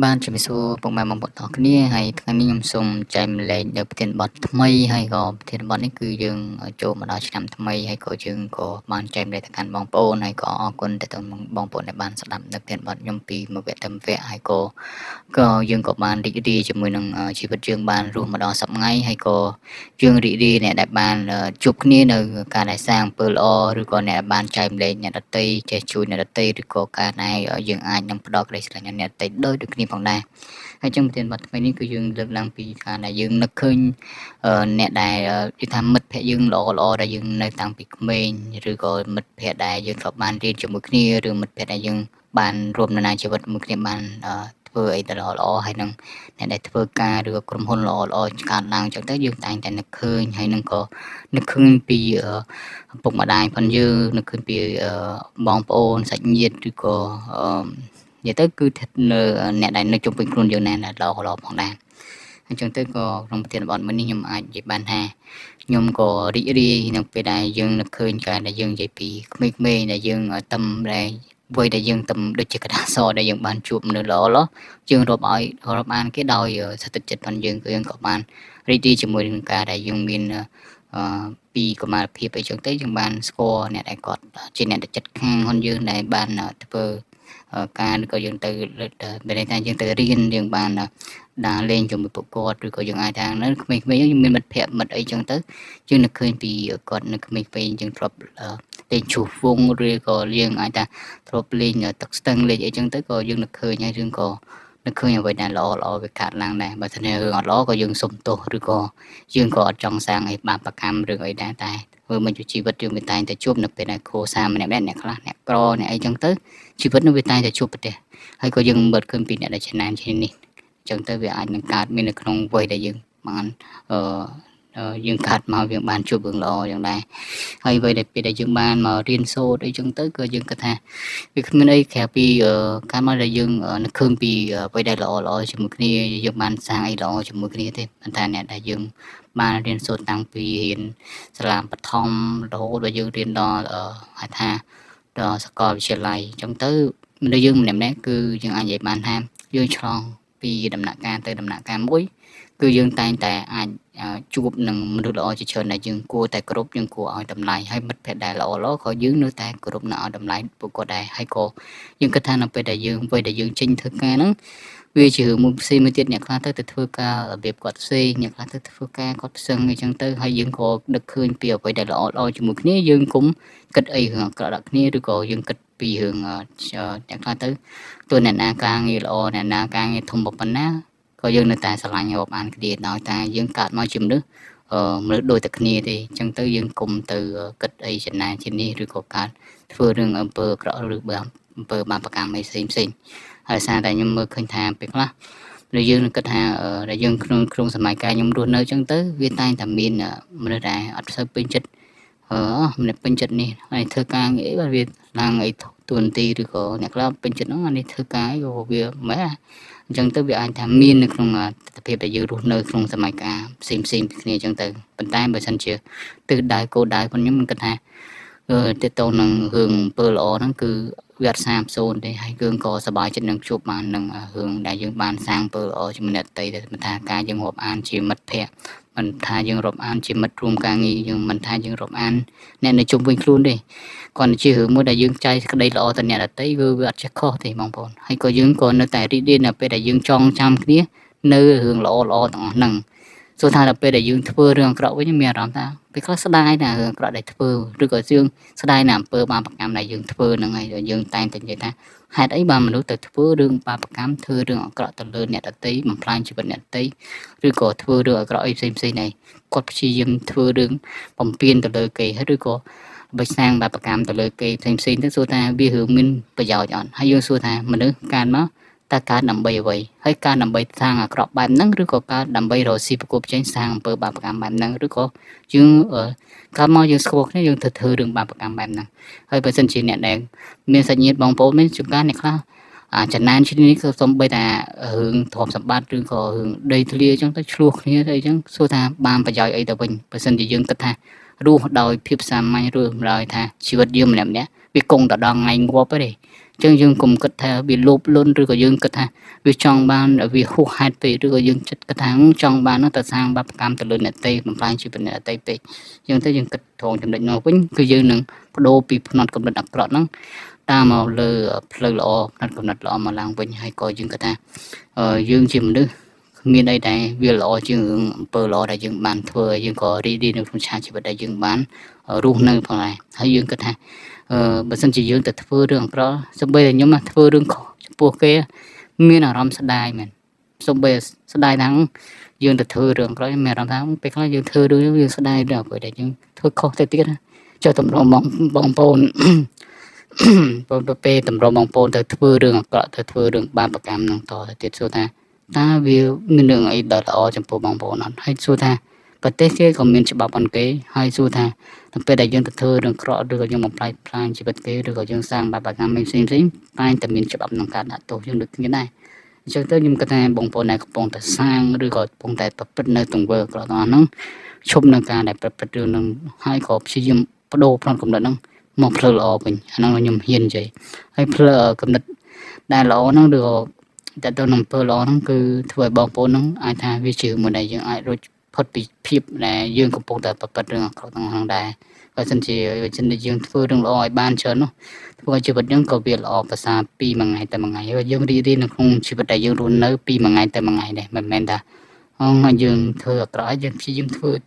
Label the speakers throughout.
Speaker 1: បាទជំរាបសួរពុកម៉ែបងប្អូនទាំងអស់គ្នាហើយថ្ងៃនេះខ្ញុំសូមចែកម្លែកនៅប្រធានបទថ្មីហើយក៏ប្រធានបទនេះគឺយើងចូលមកដល់ឆ្នាំថ្មីហើយក៏យើងក៏បានចែកម្លែកទៅកាន់បងប្អូនហើយក៏អរគុណទៅដល់បងប្អូនដែលបានស្ដាប់នៅប្រធានបទខ្ញុំពីមួយវគ្គទៅមួយវគ្គហើយក៏យើងក៏បានរីករាយជាមួយនឹងជីវិតយើងបានរស់មកដល់សប្តាហ៍ថ្ងៃហើយក៏យើងរីករាយអ្នកដែលបានជួបគ្នានៅការដែលសាងអំពើល្អឬក៏អ្នកដែលបានចែកម្លែកអ្នកដទៃចេះជួយអ្នកដទៃឬក៏ការដែលយើងអាចនឹងផ្ដល់ក្តីស្រឡាញ់ដល់អ្នកដទៃដោយដូចគ្នាផងដែរហើយចឹងប្រធានបទថ្មីនេះគឺយើងលើកឡើងពីការដែលយើងនឹកឃើញអ្នកដែលនិយាយថាមិត្តភក្តិយើងល្អល្អដែលយើងនៅតាំងពីក្មេងឬក៏មិត្តភក្តិដែលយើងធ្លាប់បានរៀនជាមួយគ្នាឬមិត្តភក្តិដែលយើងបានរួមដំណើរជីវិតមួយគ្នាបានធ្វើអីដែលល្អល្អហើយនឹងអ្នកដែលធ្វើការឬក៏ក្រុមហ៊ុនល្អល្អកើតឡើងចឹងទៅយើងតែងតែនឹកឃើញហើយនឹងក៏នឹកឃើញពីឪពុកម្ដាយផងយើងនឹកឃើញពីបងប្អូនសាច់ញាតិឬក៏និយាយទៅគឺស្ថិតនៅអ្នកដែលនៅជុំវិញខ្លួនយើងណាដែលល្អល្អផងដែរអញ្ចឹងទៅក៏ក្នុងប្រធានបទមួយនេះខ្ញុំអាចនិយាយបានថាខ្ញុំក៏រីករាយនៅពេលដែលយើងនឹកឃើញការដែលយើងនិយាយពីក្មេងៗដែលយើងតំដែលវ័យដែលយើងតំដូចជាក្តារសដែលយើងបានជួបមនុស្សល្អល្អយើងរាប់ឲ្យរាប់អានគេដោយសតិចិត្តផងយើងគឺយើងក៏បានរីករាយជាមួយនឹងការដែលយើងមានពីកុមារភាពអីចឹងទៅយើងបានស្គាល់អ្នកដែលគាត់ជាអ្នកដែលចិត្តខាងហ៊ុនយើងដែលបានធ្វើការឬក៏យើងទៅមានន័យថាយើងទៅរៀនយើងបានដើរលេងជាមួយពួកគាត់ឬក៏យើងអាចថានៅក្មេងៗយើងមានមិត្តភ័ក្តិមិត្តអីចឹងទៅយើងនឹកឃើញពីគាត់នៅក្មេងៗយើងធ្លាប់លេងជួសវងឬក៏យើងអាចថាធ្លាប់លេងទឹកស្ទឹងលេងអីចឹងទៅក៏យើងនឹកឃើញហើយយើងក៏នឹកឃើញអ្វីដែលល្អល្អវាកើតឡើងដែរបើសិនជារឿងអត់ល្អក៏យើងសុំទោសឬក៏យើងក៏អត់ចង់សាងអីបាបកម្មរឿងអីដែរតែធ្វើមិនជីវិតយើងវាតែងតែជួបនៅពេលដែលគ្រួសារម្នាក់ៗអ្នកខ្លះអ្នកក្រអ្នកអីចឹងទៅជីវិតនោះវាតែងតែជួបប្រទះហើយក៏យើងមើលឃើញពីអ្នកដែលចំណានជាងនេះអញ្ចឹងទៅវាអាចនឹងកើតមាននៅក្នុងវ័យដែលយើងបានអឺយើងកើតមកយើងបានជួបរឿងល្អយ៉ាងដែរហើយអ្វីដែលពេលដែលយើងបានមករៀនសូត្រអីចឹងទៅក៏យើងគិតថាវាគ្មានអីក្រៅពីការមកដែលយើងនឹកឃើញពីអ្វីដែលល្អល្អជាមួយគ្នាយើងបានសាងអីល្អជាមួយគ្នាទេប៉ុន្តែអ្នកដែលយើងបានរៀនសូត្រតាំងពីរៀនសាលាបឋមរហូតដល់យើងរៀនដល់ហៅថាដល់សាកលវិទ្យាល័យអញ្ចឹងទៅមនុស្សយើងម្នាក់ៗគឺយើងអាចនិយាយបានថាយើងឆ្លងពីដំណាក់កាលទៅដំណាក់កាលមួយគឺយើងតែងតែអាចជួបនឹងមនុស្សល្អជាច្រើនដែលយើងគួរតែគោរពយើងគួរឲ្យតម្លៃហើយមិត្តភក្តិដែលល្អល្អក៏យើងនៅតែគោរពនិងឲ្យតម្លៃពួកគាត់ដែរហើយក៏យើងគិតថានៅពេលដែលយើងវ័យដែលយើងចេញធ្វើការហ្នឹងវាជារឿងមួយផ្សេងមួយទៀតអ្នកខ្លះទៅទៅធ្វើការរបៀបគាត់ផ្សេងអ្នកខ្លះទៅធ្វើការគាត់ផ្សឹងអីចឹងទៅហើយយើងក៏ដឹកឃើញពីអ្វីដែលល្អល្អជាមួយគ្នាយើងគុំគិតអីរឿងអាក្រក់ដល់គ្នាឬក៏យើងគិតពីរឿងអ្នកខ្លះទៅទោះអ្នកណាការងារល្អអ្នកណាការងារធំប៉ុណ្ណាក៏យើងនៅតែស្រឡាញ់រាប់អានគ្នាដោយតែយើងកើតមកជាមនុស្សមនុស្សដូចតែគ្នាទេអញ្ចឹងទៅយើងគុំទៅគិតអីចំណានជានេះឬក៏កើតធ្វើរឿងអំពើអាក្រក់ឬបាបអំពើបាបកម្មអីផ្សេងផ្សេងហើយសារតែខ្ញុំមើលឃើញថាពេលខ្លះឬយើងនឹងគិតថាដែលយើងក្នុងក្នុងសម័យកាលខ្ញុំរស់នៅអញ្ចឹងទៅវាតែងតែមានមនុស្សដែលអត់សូវពេញចិត្តអឺម្នាក់ពេញចិត្តនេះហើយធ្វើការងារអីបាទវាឡើងអីទួនាទីឬក៏អ្នកខ្លះពេញចិត្តហ្នឹងអានេះធ្វើការអីក៏វាមិនអញ្ចឹងទៅវាអាចថាមាននៅក្នុងទិដ្ឋភាពដែលយើងរស់នៅក្នុងសម័យកាលផ្សេងផ្សេងពីគ្នាអញ្ចឹងទៅប៉ុន្តែបើសិនជាទិសដៅគោលដៅរបស់ខ្ញុំមិនគិតថាទាក់ទងនឹងរឿងអំពើល្អហ្នឹងគឺវាអត់សាបសូន្យទេហើយយើងក៏សប្បាយចិត្តនឹងជួបបាននឹងរឿងដែលយើងបានសាងអំពើល្អជាមួយអ្នកដទៃដែលមិនថាការយើងរាប់អានជាមិត្តភក្តិមិនថាយើងរាប់អានជាមិត្តរួមការងារយើងមិនថាយើងរាប់អានអ្នកនៅជុំវិញខ្លួនទេគ្រាន់តែជារឿងមួយដែលយើងចែកក្តីល្អទៅអ្នកដទៃវាអត់ចេះខុសទេបងប្អូនហើយក៏យើងក៏នៅតែរីករាយនៅពេលដែលយើងចងចាំគ្នានៅរឿងល្អល្អទាំងអស់ហ្នឹងសួរថាដល់ពេលដែលយើងធ្វើរឿងអាក្រក់វិញមានអារម្មណ៍ថាពេលខ្លះស្ដាយណារឿងអាក្រក់ដែលធ្វើឬក៏យើងស្ដាយណាអំពើបាបកម្មដែលយើងធ្វើហ្នឹងហើយយើងតែងតែនិយាយថាហេតុអីបានមនុស្សទៅធ្វើរឿងបាបកម្មធ្វើរឿងអាក្រក់ទៅលើអ្នកដទៃបំផ្លាញជីវិតអ្នកដទៃឬក៏ធ្វើរឿងអាក្រក់អីផ្សេងផ្សេងដែរគាត់ព្យាយាមធ្វើរឿងបំពេញទៅលើគេហើយឬក៏បើសាងបាបកម្មទៅលើគេផ្សេងផ្សេងទៅសួរថាវារឿងមានប្រយោជន៍អត់ហើយយើងសួរថាមនុស្សកាលមកតើកើតដើម្បីអ្វីហើយកើតដើម្បីសាងអាក្រក់បែបហ្នឹងឬក៏កើតដើម្បីរកស៊ីប្រកួតប្រជែងសាងអំពើបាបកម្មបែបហ្នឹងឬក៏យើងកើតមកយើងស្គាល់គ្នាយើងទៅធ្វើរឿងបាបកម្មបែបហ្នឹងហើយបើសិនជាអ្នកដែលមានសាច់ញាតិបងប្អូនមានជួនកាលអ្នកខ្លះអាចណែនឈ្នេះគឺសំបីតារឿងទ្រព្យសម្បត្តិឬក៏រឿងដីធ្លីអញ្ចឹងទៅឆ្លោះគ្នាទៅអញ្ចឹងសួរថាបានប្រយោជន៍អីទៅវិញបើសិនជាយើងគិតថារស់ដោយភាពសាមញ្ញរស់ដោយថាជីវិតយើងម្នាក់ៗវាគង់តែដល់ថ្ងៃងាប់ទេ ចឹងយើងកុំគិតថាវាលោភលន់ឬក៏យើងគិតថាវាចង់បានវាហួសហេតុពេកឬក៏យើងចិត្តគិតថាចង់បាននោះតែសាងបាបកម្មទៅលើអ្នកដទៃបំផ្លាញជីវិតអ្នកដទៃពេកចឹងទៅយើងគិតត្រង់ចំណុចនោះវិញគឺយើងនឹងបដូរពីផ្នត់គំនិតអាក្រក់ហ្នឹងតាមមកលើផ្លូវល្អផ្នត់គំនិតល្អមកឡើងវិញហើយក៏យើងគិតថាយើងជាមនុស្សគ្មានអីដែលវាល្អជាងរឿងអំពើល្អដែលយើងបានធ្វើហើយយើងក៏រីករាយនៅក្នុងឆាកជីវិតដែលយើងបានរស់នៅផងដែរហើយយើងគិតថាបើសិនជាយើងទៅធ្វើរឿងអាក្រក់សូម្បីតែខ្ញុំធ្វើរឿងខុសចំពោះគេមានអារម្មណ៍ស្ដាយមែនសូម្បីស្ដាយថាយើងទៅធ្វើរឿងអាក្រក់មានអារម្មណ៍ថាពេលខ្លះយើងធ្វើរឿងយើងស្ដាយដល់អ្វីដែលយើងធ្វើខុសទៅទៀតចុះតម្រុំបងប្អូនពេលតម្រុំបងប្អូនទៅធ្វើរឿងអាក្រក់ទៅធ្វើរឿងបាបកម្មនឹងតទៅទៀតសួរថាតើវាមានរឿងអីដ៏ល្អចំពោះបងប្អូនអត់ហើយសួរថាប្រទេសគេក៏មានច្បាប់អនគេហើយសួរថាដល់ពេលដែលយើងទៅធ្វើរឿងក្រក់ឬក៏យើងបំផ្លាញផ្លាញជីវិតគេឬក៏យើងសាងបាបកម្មផ្សេងផ្សេងតែងតែមានច្បាប់ក្នុងការដាក់ទោសយើងដូចគ្នាដែរអញ្ចឹងទៅខ្ញុំគិតថាបងប្អូនដែលកំពុងតែសាងឬក៏កំពុងតែប្រព្រឹត្តនៅទង្វើអាក្រក់ទាំងអស់ហ្នឹងឈប់នៅការដែលប្រព្រឹត្តរឿងហ្នឹងហើយក៏ព្យាយាមបដូរផ្នត់គំនិតហ្នឹងមកផ្លូវល្អវិញអាហ្នឹងខ្ញុំហ៊ាននិយាយហើយផ្លូវគំនិតដែលល្អហ្នឹងឬក៏តែទៅនឹងអំពើល្អហ្នឹងគឺធ្វើឲ្យបងប្អូនហ្នឹងអាចថាវាជាមួយដែលយើងអាចរួចផុតពីភាពដែលយើងកំពុងតែប្រព្រឹត្តរឿងអាក្រក់ទាំងហ្នឹងដែរបើសិនជាយើងធ្វើរឿងល្អឲ្យបានច្រើននោះធ្វើឲ្យជីវិតយើងក៏វាល្អប្រសើរពីមួយថ្ងៃទៅមួយថ្ងៃហើយយើងរីករាយនៅក្នុងជីវិតដែលយើងរស់នៅពីមួយថ្ងៃទៅមួយថ្ងៃដែរមិនមែនថាអូយើងធ្វើអាក្រក់ហើយយើងព្យាយាមធ្វើត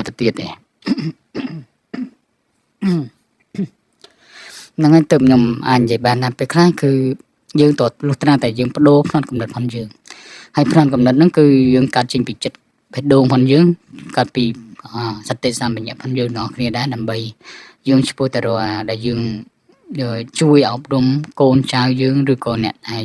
Speaker 1: ទៅទៀតទេហ្នឹងហើយទើបខ្ញុំអាចនិយាយបានថាពេលខ្លះគឺយើងតលុះត្រាតែយើងបដូរផ្នត់គំនិតផងយើងហើយផ្នត់គំនិតហ្នឹងគឺយើងកាត់ចេញពីចិត្តបេះដូងផងយើងកាត់ពីសតិសម្បជញ្ញៈផងយើងទាំងអស់គ្នាដែរដើម្បីយើងឆ្ពោះទៅរកដែលយើងជួយអប់រំកូនចៅយើងឬក៏អ្នកដែល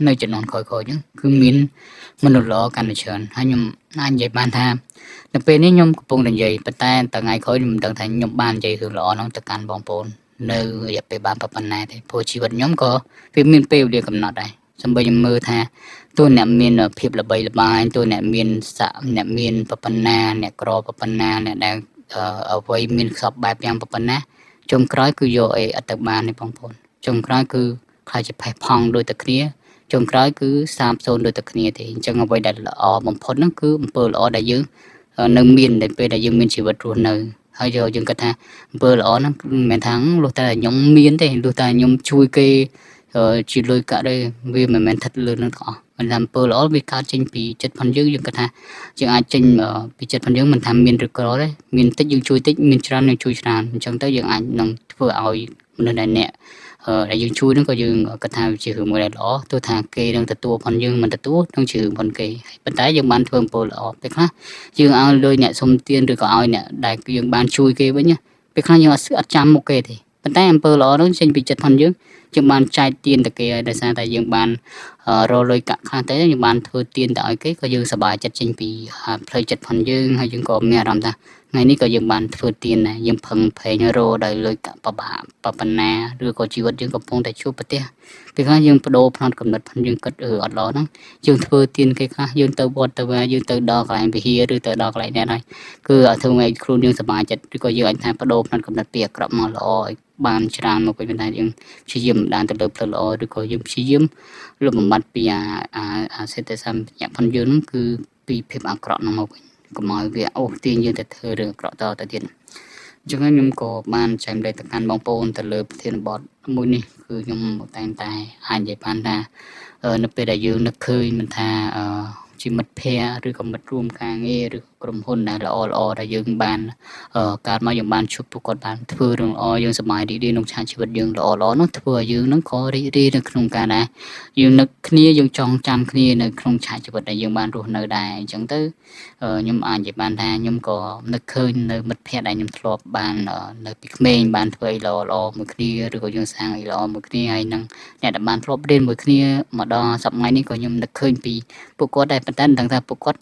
Speaker 1: នៅជំនាន់ក្រោយៗហ្នឹងគឺមានមនុស្សល្អកាន់តែច្រើនហើយខ្ញុំអាចនិយាយបានថានៅពេលនេះខ្ញុំកំពុងតែនិយាយប៉ុន្តែតថ្ងៃក្រោយខ្ញុំមិនដឹងថាខ្ញុំបាននិយាយរឿងល្អហ្នឹងទៅកាន់បងប្អូននៅរយៈពេលបានប៉ុណ្ណាទេព្រោះជីវិតខ្ញុំក៏វាមានពេលវេលាកំណត់ដែរសូម្បីខ្ញុំមើលថាទោះអ្នកមានភាពល្បីល្បាញទោះអ្នកមានស័ក្តិអ្នកមានប៉ុណ្ណាអ្នកក្រប៉ុណ្ណាអ្នកដែលអ្វីមានខ្សោះបែបយ៉ាងប៉ុណ្ណាចុងក្រោយគឺយកអីអត់ទៅបានទេបងប្អូនចុងក្រោយគឺខ្លាចជាផេះផង់ដូចតែគ្នាចុងក្រោយគឺសាបសូន្យដូចតែគ្នាទេអញ្ចឹងអ្វីដែលល្អបំផុតហ្នឹងគឺអំពើល្អដែលយើងនៅមាននៅពេលដែលយើងមានជីវិតរស់នៅហើយយើងគិតថាអំពើល្អហ្នឹងមិនមែនថាលុះតែខ្ញុំមានទេលុះតែខ្ញុំជួយគេជាលុយកាក់ទេវាមិនមែនស្ថិតលើនឹងទាំងអស់មិនថាអំពើល្អវាកើតចេញពីចិត្តផងយើងយើងគិតថាយើងអាចចេញពីចិត្តផងយើងមិនថាមានឬក្រទេមានតិចយើងជួយតិចមានច្រើនយើងជួយច្រើនអញ្ចឹងទៅយើងអាចនឹងធ្វើឲ្យមនុស្សដែលអ្នកដែលយើងជួយហ្នឹងក៏យើងគិតថាវាជារឿងមួយដែលល្អទោះថាគេនឹងទទួលផងយើងមិនទទួលនឹងជារឿងផងគេប៉ុន្តែយើងបានធ្វើអំពើល្អពេលខ្លះយើងឲ្យលុយអ្នកសុំទានឬក៏ឲ្យអ្នកដែលយើងបានជួយគេវិញពេលខ្លះយើងអត់ចាំមុខគេទេប៉ុន្តែអំពើល្អហ្នឹងចេញពីចិត្តផងយើងយើងបានចែកទានទៅគេហើយដោយសារតែយើងបានរកលុយកាក់ខ្លះទៅយើងបានធ្វើទានទៅឲ្យគេក៏យើងសប្បាយចិត្តចេញពីផ្លូវចិត្តផងយើងហើយយើងក៏មានអារម្មណ៍ថាថ្ងៃនេះក៏យើងបានធ្វើទានដែរយើងផឹងផែងរដោយលុយកាក់ប្របាប៉ុណ្ណាឬក៏ជីវិតយើងកំពុងតែជួបប្រទះពេលខ្លះយើងបដូរផ្នត់កំណត់ផងយើងគិតអត់ល្អហ្នឹងយើងធ្វើទានគេខ្លះយើងទៅវត្តទៅវាយើងទៅដល់កន្លែងវិហារឬទៅដល់កន្លែងណាហើយគឺឲ្យធ្វើឲ្យខ្លួនយើងសប្បាយចិត្តឬក៏យើងអាចថាបដូរផ្នត់កំណត់ពីអាក្រក់មកល្អឲ្យបានច្រើនមកវិញប៉ុន្តែយើងព្យាយាមដានទៅលើផ្លូវល្អឬក៏យើងព្យាយាមលុបបំបាត់ពីអាសេដ្ឋសម្បជញ្ញៈផងយើងហ្នឹងគឺពីភាពអាក្រក់ហ្នឹងមកវិញកុំឲ្យវាអូសទាញយើងទៅធ្វើរឿងអាក្រក់តទៅទៀតអញ្ចឹងខ្ញុំក៏បានចែករំលែកទៅកាន់បងប្អូនទៅលើប្រធានបទមួយនេះគឺខ្ញុំតែងតែអាចនិយាយបានថានៅពេលដែលយើងនឹកឃើញមិនថាជាមិត្តភ័ក្តិឬក៏មិត្តរួមការងារឬក្រុមហ៊ុនដែលល្អល្អដែលយើងបានកើតមកយើងបានជួបពួកគាត់បានធ្វើរឿងល្អយើងសប្បាយរីករាយក្នុងឆាកជីវិតយើងល្អល្អនោះធ្វើឲ្យយើងនឹងក៏រីករាយនៅក្នុងការដែលយើងនឹកគ្នាយើងចងចាំគ្នានៅក្នុងឆាកជីវិតដែលយើងបានរស់នៅដែរអញ្ចឹងទៅខ្ញុំអាចនិយាយបានថាខ្ញុំក៏នឹកឃើញនៅមិត្តភ័ក្តិដែលខ្ញុំធ្លាប់បាននៅពីក្មេងបានធ្វើអីល្អល្អមួយគ្នាឬក៏យើងសាងអីល្អមួយគ្នាហើយនឹងអ្នកដែលបានធ្លាប់រៀនមួយគ្នាមកដល់សប្តាហ៍នេះក៏ខ្ញុំនឹកឃើញពីពួកគាត់ដែរប៉ុន្តែមិនដឹងថាពួកគាត់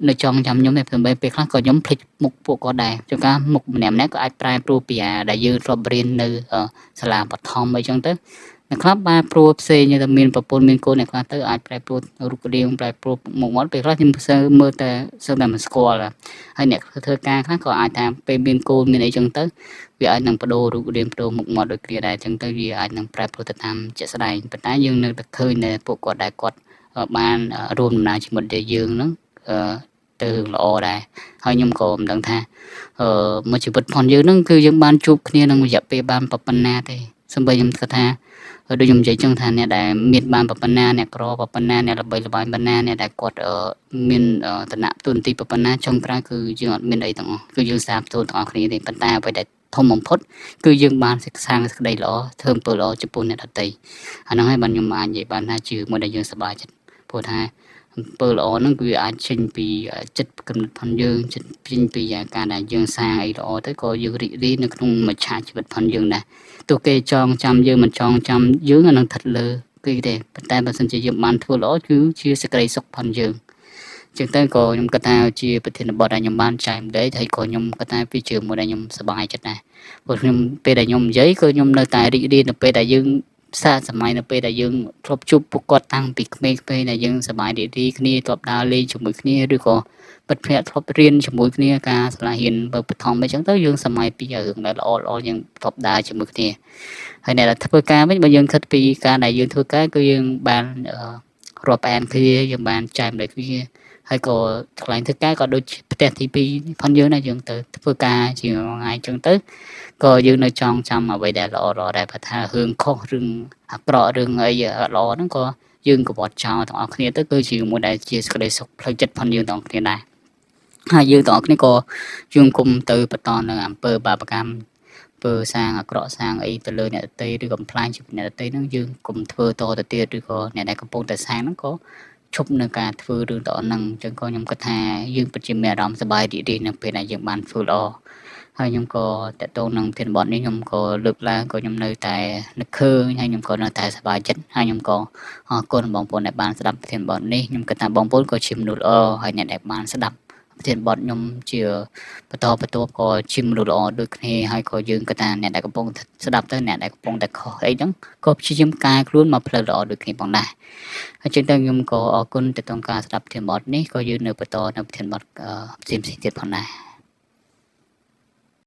Speaker 1: នៅចង់ចាំខ្ញុំទេព្រោះពេលខ្លះក៏ខ្ញុំភ្លេចមុខពួកគាត់ដែរជួនកាលមុខម្នាក់ៗក៏អាចប្រែប្រួលពីអាដែលយើងធ្លាប់រៀននៅសាលាបឋមអីចឹងទៅ អ្នកខ្លះបែរព្រួលផ្សេងតែមានប្រពន្ធមានកូនអ្នកខ្លះទៅអាចប្រែប្រួលរូបរាងប្រែប្រួលមុខមាត់ពេលខ្លះខ្ញុំសើមើលតែសឹងតែមិនស្គាល់ហើយអ្នកធ្វើការខ្លះក៏អាចថាពេលមានកូនមានអីចឹងទៅវាអាចនឹងបដូររូបរាងបដូរមុខមាត់ដូចគ្នាដែរចឹងទៅវាអាចនឹងប្រែប្រួលទៅតាមជាក់ស្ដែងប៉ុន្តែយើងនៅតែឃើញនៅពួកគាត់ដែលគាត់បានរួមដំណើរជីវិតដែលយើងហ្នឹងទៅរឿងល្អដែរហើយខ្ញុំក៏មិនដឹងថាមួយជីវិតផងយើងហ្នឹងគឺយើងបានជួបគ្នាក្នុងរយៈពេលបានប៉ុណ្ណាទេសូម្បីខ្ញុំគិតថាដូចខ្ញុំនិយាយចឹងថាអ្នកដែលមានបានប៉ុណ្ណាអ្នកក្រប៉ុណ្ណាអ្នកល្បីល្បាញប៉ុណ្ណាអ្នកដែលគាត់មានឋានៈទូនទីប៉ុណ្ណាចុងក្រោយគឺយើងអត់មានអីទាំងអស់គឺយើងសាបសូន្យទាំងអស់គ្នាទេប៉ុន្តែអ្វីដែលធំបំផុតគឺយើងបានសិក្សាសេចក្តីល្អធ្វើអំពើល្អចំពោះអ្នកដទៃអាហ្នឹងហើយបានខ្ញុំអាចនិយាយបានថាជាមួយដែលយើងសប្បាយចិត្តព្រោះថាអំពើល្អហ្នឹងគឺអាចចេញពីចិត្តគំនិតផងយើងចិត្តចេញពីការដែលយើងសាងអីល្អទៅក៏យើងរីករាយនៅក្នុងមច្ឆាជីវិតផងយើងដែរទោះគេចងចាំយើងមិនចងចាំយើងអានឹងស្ថិតលើគេទេប៉ុន្តែបើសិនជាយើងបានធ្វើល្អគឺជាសេចក្តីសុខផងយើងចឹងទៅក៏ខ្ញុំគិតថាជាប្រធានបទដែលខ្ញុំបានចែកម្លែកហើយក៏ខ្ញុំគិតថាវាជាមួយដែលខ្ញុំសប្បាយចិត្តដែរព្រោះខ្ញុំពេលដែលខ្ញុំនិយាយក៏ខ្ញុំនៅតែរីករាយនៅពេលដែលយើងសាកសម័យនៅពេលដែលយើងធ្លាប់ជួបពួកគាត់តាំងពីក្មេងៗដែលយើងសប្បាយរីករាយគ្នាធ្លាប់ដើរលេងជាមួយគ្នាឬក៏ពិតភ័ក្រធ្លាប់រៀនជាមួយគ្នាការសាលារៀនបើបឋមអីចឹងទៅយើងសម័យពីរឿងដែលល្អល្អយើងធ្លាប់ដើរជាមួយគ្នាហើយអ្នកដែលធ្វើការវិញបើយើងគិតពីការដែលយើងធ្វើការគឺយើងបានរាប់អានគ្នាយើងបានចែកម្លែកគ្នាហើយក៏កន្លែងធ្វើការក៏ដូចផ្ទះទី2ផងយើងដែរយើងទៅធ្វើការជាថ្ងៃចឹងទៅក៏យើងនៅចង់ចាំអ្វីដែលល្អល្អដែរបើថារឿងខុសរឿងអាក្រក់រឿងអីល្អហ្នឹងក៏យើងកវត្តចោលទាំងអស់គ្នាទៅគឺជាមួយដែលជាសេចក្តីសុខផ្លូវចិត្តផងយើងទាំងអស់គ្នាដែរហើយយើងទាំងអស់គ្នាក៏យើងគុំទៅបន្តនៅអំពើបាបកម្មធ្វើសាងអាក្រក់សាងអីទៅលើអ្នកដទៃឬកំផ្លាញជីវិតអ្នកដទៃហ្នឹងយើងគុំធ្វើតទៅទៀតឬក៏អ្នកដែលកំពុងតែសាងហ្នឹងក៏ឈប់នៅការធ្វើរឿងតហ្នឹងអញ្ចឹងក៏ខ្ញុំគិតថាយើងពិតជាមានអារម្មណ៍សប្បាយរីករាយនៅពេលដែលយើងបានធ្វើល្អហើយខ្ញុំក៏តកតងនឹងធានបទនេះខ្ញុំក៏លើកឡើងក៏ខ្ញុំនៅតែនឹកឃើញហើយខ្ញុំក៏នៅតែសប្បាយចិត្តហើយខ្ញុំក៏អរគុណបងប្អូនដែលបានស្ដាប់ធានបទនេះខ្ញុំគិតថាបងប្អូនក៏ជាមនុស្សល្អហើយអ្នកដែលបានស្ដាប់ធានបទខ្ញុំជាបន្តបន្ទាប់ក៏ជាមនុស្សល្អដូចគ្នាហើយក៏យើងគិតថាអ្នកដែលកំពុងស្ដាប់ទៅអ្នកដែលកំពុងតែខុសអីហ្នឹងក៏ព្យាយាមកែខ្លួនមកផ្លូវល្អដូចគ្នាផងដែរហើយចឹងទៅខ្ញុំក៏អរគុណទៅក្នុងការស្ដាប់ធានបទនេះក៏យើងនៅបន្តនៅធានបទផ្សេងៗទៀតផងដែរ។